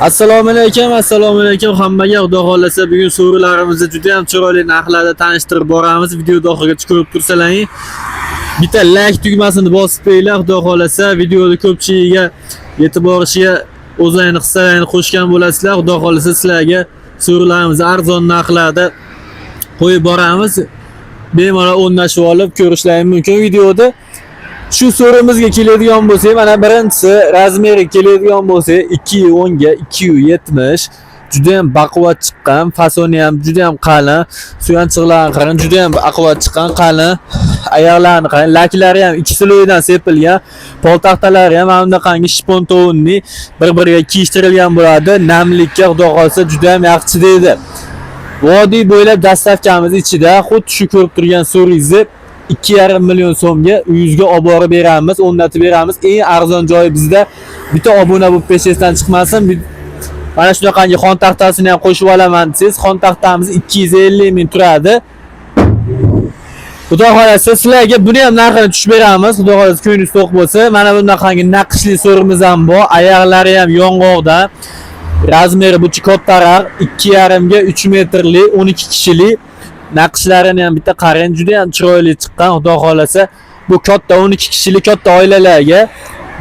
Assalomu alaykum, assalomu alaykum hammaga. Xudo xohlasa, bugun so'rilarimizni juda ham chiroyli narxlarda tanishtirib boramiz. Videoni oxirigacha ko'rib tursalaring, bitta like tugmasini bosib qo'yinglar. Xudo xohlasa, videoni ko'pchiligiga yetib borishiga o'zlaringni hissalaringni qo'shgan bo'lasizlar. Xudo xohlasa, sizlarga so'rilarimizni arzon narxlarda qo'yib boramiz. Bemalol o'rnashib olib ko'rishlaring mumkin videoda. Shu so'rimizga keladigan bo'lsak, mana birinchisi размер i keladigan bo'lsak, 2.10 ga 2.70, juda ham baquvvat chiqqan, fasoni ham juda ham qalin, suyanchiqlarini qarang, juda ham baquvvat chiqqan, qalin. Oyoqlarini qarang, laklari ham ikki слой dan sepilgan, poltaxtalari ham mana bunaqangi шпунтованный, bir-biriga kiyishtirilgan bo'ladi. Namlikka, Xudo xohlasa, juda ham yaxshi deydi. Vodiy bo'ylab доставка miz ichida. Xuddi shu ko'rib turgan so'ringizni 2,5 million so'mga uyingizga olib borib beramiz, o'rnatib beramiz. Eng arzon joyi bizda. Bitta obuna bo'lib peshingizdan chiqmasin. Mana shunaqangi xon taxtasini ham qo'shib olaman desangiz, xon taxtamiz 250 ming turadi. Xudo xohlasa, sizlarga buni ham narxini tushib beramiz. Xudo xohlasa, ko'nglingiz to'q bo'lsa, mana bunaqangi naqshli so'rimiz ham bor. Oyoqlari ham yong'oqdan. Размер i buchi kattaroq, 2,5 ga 3 metrli, 12 kishilik. Naqshlarini ham bitta qarang, juda ham chiroyli chiqqan. Xudo xohlasa, bu katta 12 kishilik katta oilalarga.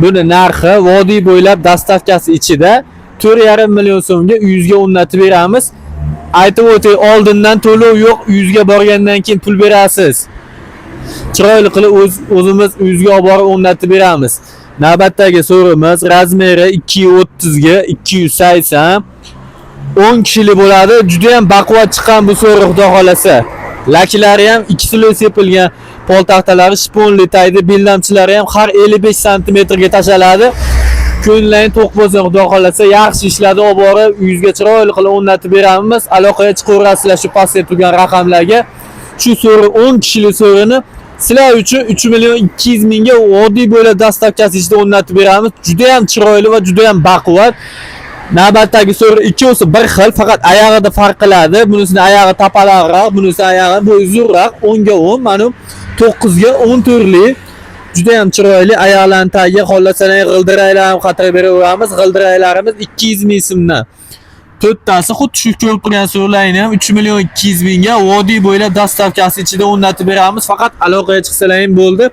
Buni narxi vodiy bo'ylab доставка si ichida 4,5 million so'mga uyingizga o'rnatib beramiz. Aytib o'tay, oldindan to'lov yo'q, uyingizga borgandan keyin pul berasiz. Chiroyli qilib o'zimiz uyingizga olib borib o'rnatib beramiz. Navbatdagi so'rimiz размер i 2.30 ga 280, 10 kishilik bo'ladi. Juda ham baquvvat chiqqan bu so'ri, Xudo xohlasa. Laklari ham ikki слой sepilgan, pol taxtalari shponli taydi, beldamchilari ham har 55 santimetrga tashaladi. Ko'nglingiz to'q bo'lsin, Xudo xohlasa, yaxshi ishlarni olib borib, uyingizga chiroyli qilib o'rnatib beramiz. Aloqaga chiqaverasizlar shu pastda turgan raqamlarga. Shu so'ri, 10 kishilik so'rini sizlar uchun 3 million 200 mingga vodiy bo'ylab доставка si ichida o'rnatib beramiz. Juda ham chiroyli va juda ham baquvvat. Navbatdagi so'ri ikkovsi bir xil, faqat oyog'ida farq qiladi. Bunisini oyog'i tapalaqroq, bunisi oyog'i bo'yi uzunroq, 10 ga 10, mana 9 ga 14 lik. Juda ham chiroyli, oyoqlarni tagiga xohlasalar g'ildiranglar ham qatirib beraveramiz. G'ildiranglarimiz 200 ming so'mdan. To'rttasi. Xuddi shu ko'rib turgan so'rlarni ham 3 million 200 mingga vodiy bo'ylab доставка si ichida o'rnatib beramiz. Faqat aloqaga chiqsalaring bo'ldi.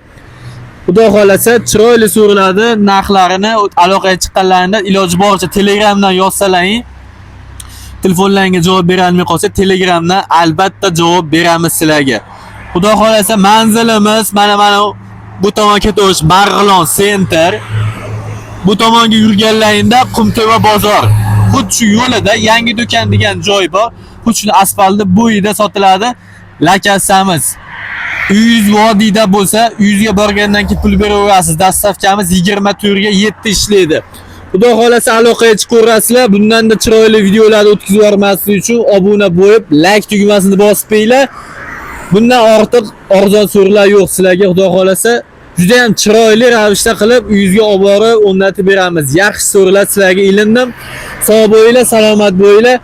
Xudo xohlasa, chiroyli so'riladi. Narxlarini aloqaga chiqqanlarida iloji boricha Telegramdan yozsalaring, telefonlaringga javob berolmay qolsa, Telegramdan albatta javob beramiz sizlarga. Xudo xohlasa, manzilimiz mana bu tomonga ketaverish Marg'ilon Center. Bu tomonga yurganlaringda Qumtepa bozor. Xuddi shu yo'lida yangi do'kon degan joy bor. Xuddi shuni asfaltni bo'yida sotiladi. Lakassamiz. Uyingiz vodiyda bo'lsa, uyingizga borgandan keyin pul beraverasiz. Доставка miz 24 ga 7 ishlaydi. Xudo xohlasa, aloqaga chiqaverasizlar. Bundan-da chiroyli videolarni o'tkazib yubormaslik uchun obuna bo'lib, like tugmasini bosib qo'yinglar. Bundan ortiq arzon so'rilar yo'q sizlarga, Xudo xohlasa. Juda ham chiroyli ravishda qilib uyingizga olib borib o'rnatib beramiz. Yaxshi so'rilar sizlarga ilindim. Sog' bo'linglar, salomat bo'linglar.